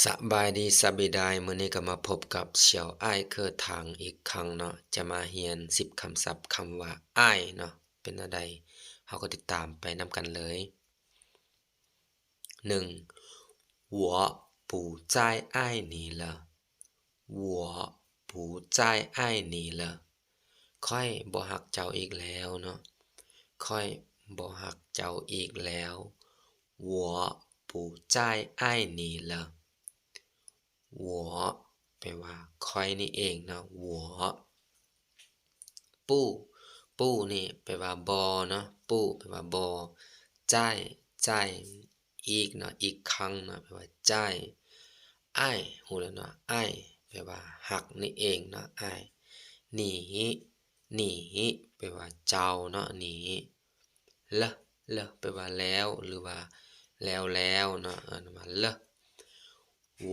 ສະບາຍດີ ສະບາຍດີ ມື້ນີ້ກໍມາພົບກັບສຽວອ້າຍເຄີຖາງອີກຄັ້ງເນາະ ຈະມາຮຽນສິບຄຳສັບຄຳວ່າອ້າຍເນາະ ເປັນແນວໃດ ເຮົາກໍຕິດຕາມໄປນຳກັນເລີຍ. ໜຶ່ງ 我不再爱你了 我不再爱你了 ຂ້ອຍບໍ່ຮັກເຈົ້າອີກແລ້ວເນາະ ຂ້ອຍບໍ່ຮັກເຈົ້າອີກແລ້ວ 我不再爱你了 我 ແປວ່າຂ້ອຍນີ້ເອງເນາະ 我 不 不 ນີ້ແປວ່າບໍ່ເນາະ 不 ແປວ່າບໍ່ 再 再 ອີກເນາະ อีกครั้ง ເນາະ ແປວ່າ 再 爱 ຮູ້ແລ້ວເນາະ 爱 ແປວ່າຮັກນີ້ເອງເນາະ 爱 你 你 ແປວ່າເຈົ້າເນາະ 你 了 了 ແປວ່າແລ້ວ ຫຼືວ່າແລ້ວໆ ເນາະ ອ່ານວ່າ 了 我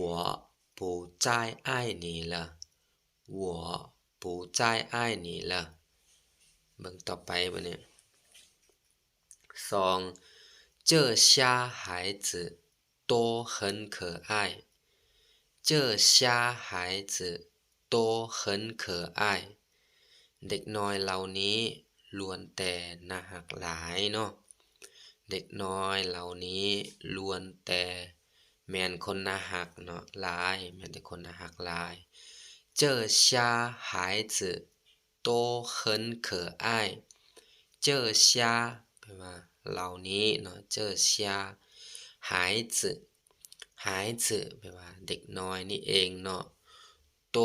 不再爱你了 我不再爱你了 ເບິ່ງຕໍ່ໄປບັດນີ້ ສອງ 这些孩子 都很可爱 这些孩子 都很可爱 ເດັກນ້ອຍເຫຼົ່ານີ້ລ້ວນແຕ່ໜ້າຮັກຫຼາຍເນາະ ເດັກນ້ອຍເຫຼົ່ານີ້ລ້ວນແຕ່ແມ່ນຄົນໜ້າຮັກເນາະ ຫຼາຍ ແມ່ນແຕ່ຄົນໜ້າຮັກຫຼາຍ 这些孩子 都很可爱 这些 ແປວ່າເຫຼົ່ານີ້ເນາະ 这些 孩子 孩子 ແປວ່າເດັກນ້ອຍນີ້ເອງເນາະ 都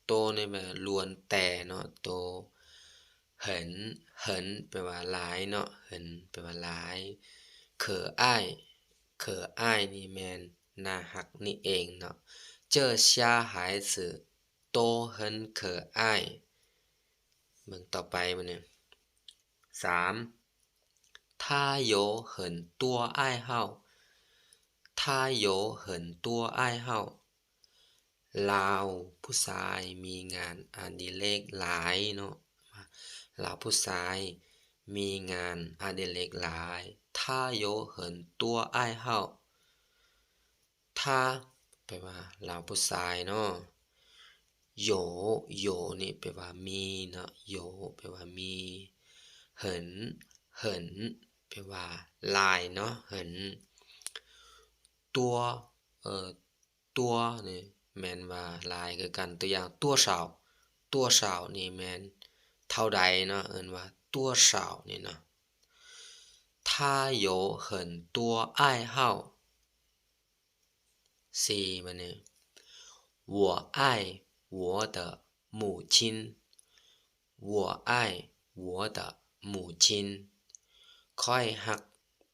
都 ນີ້ແປວ່າລ້ວນແຕ່ເນາະ 都 很 很 ແປວ່າຫຼາຍເນາະ 很 ແປວ່າຫຼາຍ 可爱 可爱 ນີ້ແມ່ນໜ້າຮັກນີ້ເອງເນາະ 这些孩子 都很可爱 ເບິ່ງຕໍ່ໄປບັດນີ້ ສາມ 他有很多爱好 他有很多爱好 ລາວຜູ້ຊາຍມີງານອະດິເລກຫຼາຍເນາະ ລາວຜູ້ຊາຍມີງານອະດິເລກຫຼາຍ 他有很多爱好 他 ແປວ່າລາວຜູ້ຊາຍເນາະ 有 有 ນີ້ແປວ່າມີເນາະ 有 ແປວ່າມີ 很 很 ແປວ່າຫຼາຍເນາະ 很 多 ເອີ 多 ນີ້ແມ່ນວ່າຫຼາຍຄືກັນ ຕົວຢ່າງ 多少 多少 ນີ້ແມ່ນເທົ່າໃດເນາະ ເອີ້ນວ່າ 多少 ນີ້ເນາະ 他有很多爱好 ສີ່ ບັດນີ້ 我爱我的母亲 我爱我的母亲 ຂ້ອຍຮັກ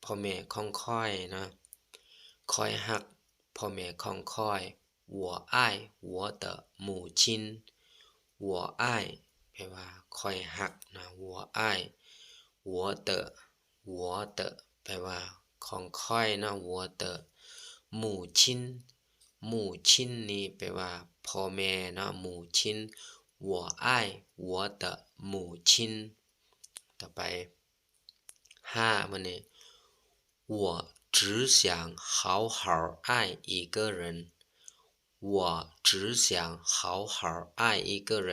ພໍ່ແມ່ຂອງຂ້ອຍເນາະ ຂ້ອຍຮັກພໍ່ແມ່ຂອງຂ້ອຍ 我爱我的母亲 我爱 ແປວ່າຂ້ອຍຮັກເນາະ 我爱我的 我的 ແປວ່າຂອງຂ້ອຍເນາະ 我的 母亲 母亲 ນີ້ແປວ່າພໍ່ແມ່ເນາະ 母亲 我爱我的母亲 ຕໍ່ໄປ ຫ້າ ມື້ນີ້ 我只想好好爱一个人 我只想好好爱一个人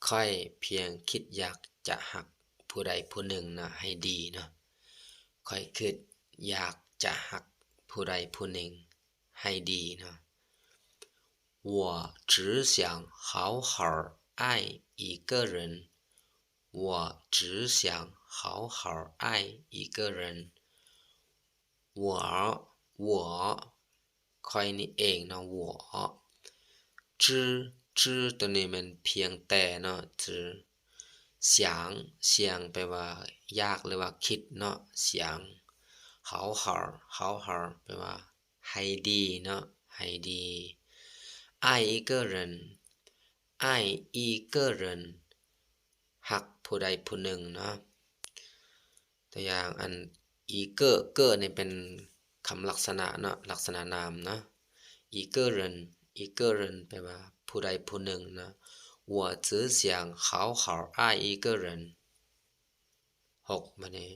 ຂ້ອຍພຽງຄິດຢາກຈະຮັກຜູ້ໃດຜູ້ໜຶ່ງນະໃຫ້ດີເນາະ ຂ້ອຍຄິດຢາກຈະຮັກຜູ້ໃດຜູ້ໜຶ່ງໃຫ້ດີເນາະ 我只想好好爱一个人 我只想好好爱一个人 我 我 ຂ້ອຍນີ້ເອງເນາະ 我 只 只 ໂຕນີ້ແມ່ນພຽງແຕ່ເນາະ 只 想 想 ແປວ່າຢາກ ຫຼືວ່າຄິດເນາະ 想 好好 好好 ແປວ່າໃຫ້ດີເນາະ ໃຫ້ດີ 爱一个人 爱一个人 ຮັກຜູ້ໃດຜູ້ໜຶ່ງເນາະ ຕົວຢ່າງ ອັນ 一个 个 ນີ້ເປັນຄຳລັກສະນະເນາະ ລັກສະນະນາມເນາະ 一个人 一个人 ແປວ່າຜູ້ໃດຜູ້ໜຶ່ງເນາະ 我只想好好爱一个人 ຫົກ ມານີ້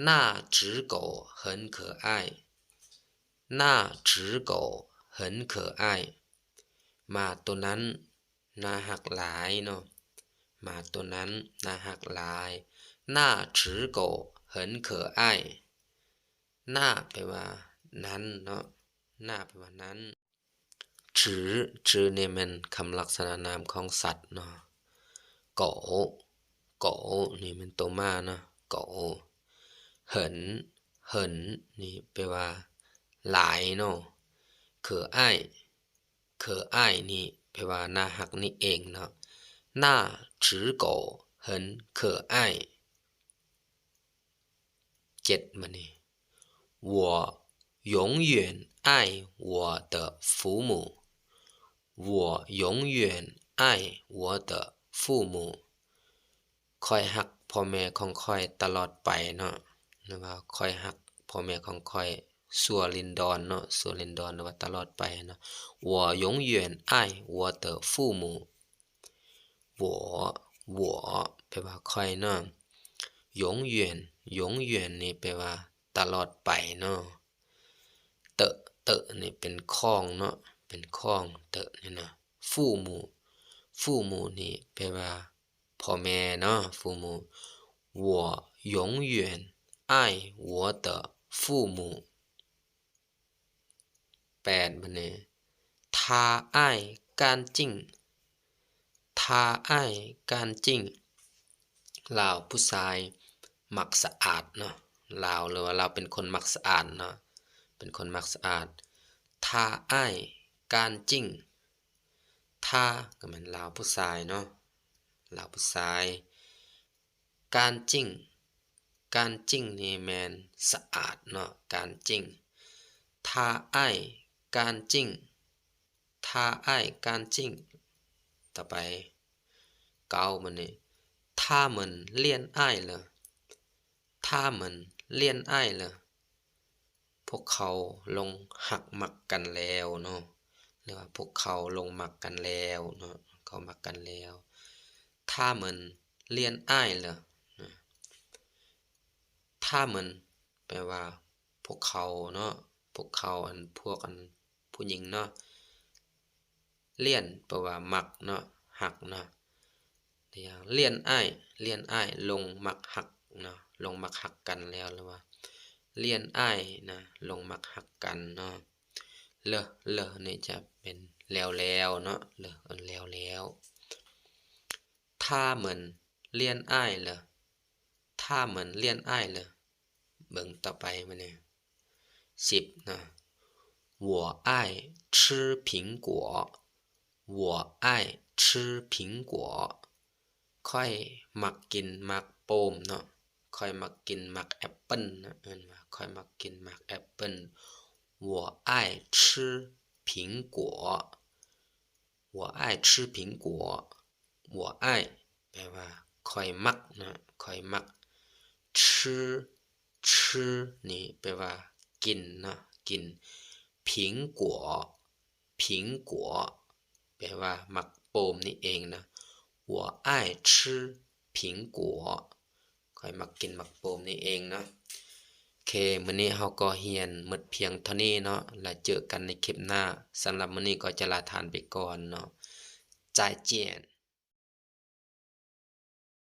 那只狗很可爱那只狗很可爱 ໝາໂຕນັ້ນໜ້າຮັກຫຼາຍເນາະ ໝາໂຕນັ້ນໜ້າຮັກຫຼາຍ 那只狗很可爱 那 ແປວ່ານັ້ນເນາະ 那 ແປວ່ານັ້ນ 只 只 ນີ້ແມ່ນຄຳລັກສະນະນາມຂອງສັດເນາະ 狗 狗 ນີ້ແມ່ນໂຕໝາເນາະ 狗 很 很 ນີ້ແປວ່າຫຼາຍເນາະ 可爱 可爱 ນີ້ແປວ່າໜ້າຮັກນີ້ເອງເນາະ 那只狗很可爱 ເຈັດ ມານີ້ 我永远爱我的父母 我永远爱我的父母 ຂ້ອຍຮັກພໍ່ແມ່ຂອງຂ້ອຍຕະຫຼອດໄປເນາະ ຫຼືວ່າຂ້ອຍຮັກພໍ່ແມ່ຂອງຂ້ອຍຊົ່ວນິນດອນເນາະ ຊົ່ວນິນດອນ ຫຼືວ່າຕະຫຼອດໄປເນາະ 我永远爱我的父母 我 我 ແປວ່າຂ້ອຍເນາະ 永远 永远 ນີ້ແປວ່າຕະຫຼອດໄປເນາະ 的 的 ນີ້ເປັນຂອງເນາະ ເປັນຂອງ 的 ນີ້ນະ 父母 父母 ນີ້ແປວ່າພໍ່ແມ່ເນາະ 父母 我永远爱我的父母 ແປດ ບາດນີ້ 他爱干净 他爱干净 ລາວຜູ້ຊາຍມັກສະອາດເນາະ ລາວ ຫຼືວ່າລາວເປັນຄົນມັກສະອາດເນາະ ເປັນຄົນມັກສະອາດ 他爱干净 他 ກໍແມ່ນລາວຜູ້ຊາຍເນາະ ລາວຜູ້ຊາຍ 干净 干净 ນີ້ແມ່ນສະອາດເນາະ 干净 他爱干净 他爱干净 ຕໍ່ໄປ ເກົ້າ ມານີ້ 他们恋爱了 他们恋爱了 ພວກເຂົາຫຼົງຮັກມັກກັນແລ້ວເນາະ ຫຼືວ່າພວກເຂົາຫຼົງມັກກັນແລ້ວເນາະ ເຂົາມັກກັນແລ້ວ 他们恋爱了 他们 ແປວ່າພວກເຂົາເນາະ ພວກເຂົາ ອັນ ພວກ ອັນ ຜູ້ຍິງເນາະ 恋 ແປວ່າມັກເນາະ ຮັກເນາະ 恋爱 恋爱 ຫຼົງມັກຮັກເນາະ ຫຼົງມັກຮັກກັນແລ້ວ ຫຼືວ່າ 恋爱 ນະ ຫຼົງມັກຮັກກັນເນາະ 了 了 ນີ້ຈະເປັນແລ້ວໆເນາະ 了 ແລ້ວໆ 他们恋爱了 他们恋爱了 ເບິ່ງຕໍ່ໄປ ມານີ້ ສິບ ນະ 我爱吃苹果 我爱吃苹果 ຂ້ອຍມັກກິນໝາກໂປມເນາະ ຂ້ອຍມັກກິນໝາກແອັບເປິ້ນເນາະ ເອີ້ນວ່າຂ້ອຍມັກກິນໝາກແອັບເປິ້ນ 我爱吃苹果 我爱吃苹果 我爱 ແປວ່າຂ້ອຍມັກເນາະ ຂ້ອຍມັກ 吃 吃 ນີ້ແປວ່າກິນເນາະ ກິນ 苹果 苹果 ແປວ່າໝາກໂປມນີ້ເອງເນາະ 我爱吃苹果 ຂ້ອຍມັກກິນໝາກໂປມນີ້ເອງເນາະ ໂອເຄ ມື້ນີ້ເຮົາກໍຮຽນໝົດພຽງເທົ່ານີ້ເນາະ ແລ້ວເຈີກັນໃນຄລິບໜ້າ ສຳລັບມື້ນີ້ກໍຈະລາທ່ານໄປກ່ອນເນາະ 再见